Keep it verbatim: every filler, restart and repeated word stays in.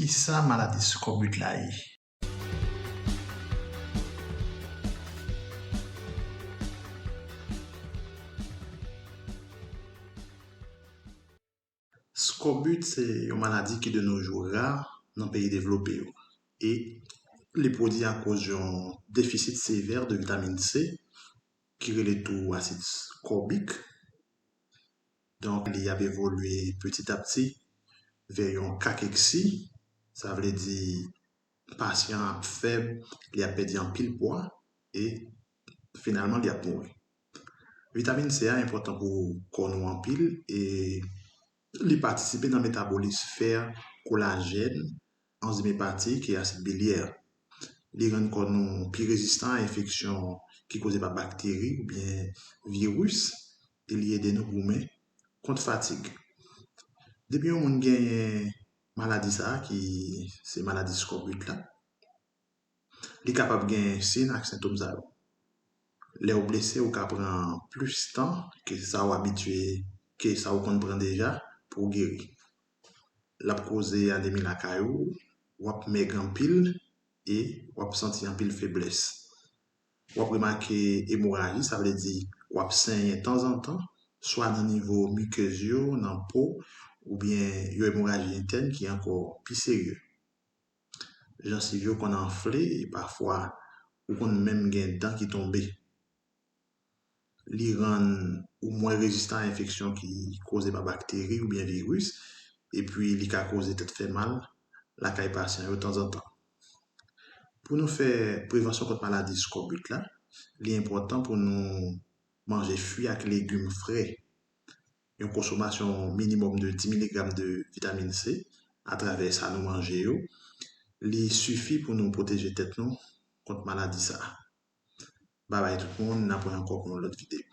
Kisa maladi skorbut la ye? Skorbut se yon maladi ki de nos jours ra nan peyi devlope yo. E li pwodui akoz yon defisit sevè de vitamin C, ki rele tou asid skorbik. Donk, li ap evolye piti a piti vè yon kakeksi, sa vle di pasyan an ap fèb, li ap pèdi anpil pwa, e finalman li ap mouri. Vitamin C a enpòtan pou kò nou anpil, e li patisipe nan metabolis fè, kolajèn, anzim epatik e asid bilyè. Li rann kò nou pi rezistan a enfeksyon ki koze pa bakteri oubyen viris, e li ede nou goumen kont fatig. Depi yon moun genyen maladi sa a, ki se maladi skorbut la, li kapab gen siy ak sentòm sa yo. Lè w blese, ou ka pran plis tan ke sa w abitye, ke sa w konn pran deja pou w geri. L ap koze anemi lakay ou, w ap mèg anpil e w ap santi anpil feblès. W ap remake emoraji, sa vle di w ap senyen tanzantan, swa nan nivo mikez yo, nan po, oubyen yon emoraji entèn ki ankò pi serye. Jansiv yo konn anfle e pafwa ou konn menm gen dan ki tonbe. Li rann ou mwen rezistan a enfeksyon ki koze pa bakteri oubyen viris, epi li ka koze tèt fè mal lakay pasyan yo tanzantan. Pou nou fè prevansyon kont maladi skorbut la, li enpòtan pou nou manje fwi ak legim fre. Yon konsomasyon minimòm de dis miligram de vitamin C atravè sa nou manje yo, li sifi pou nou pwoteje tèt nou kont maladi sa a. Babay tout moun, n ap wè ankò pou yon lòt videyo.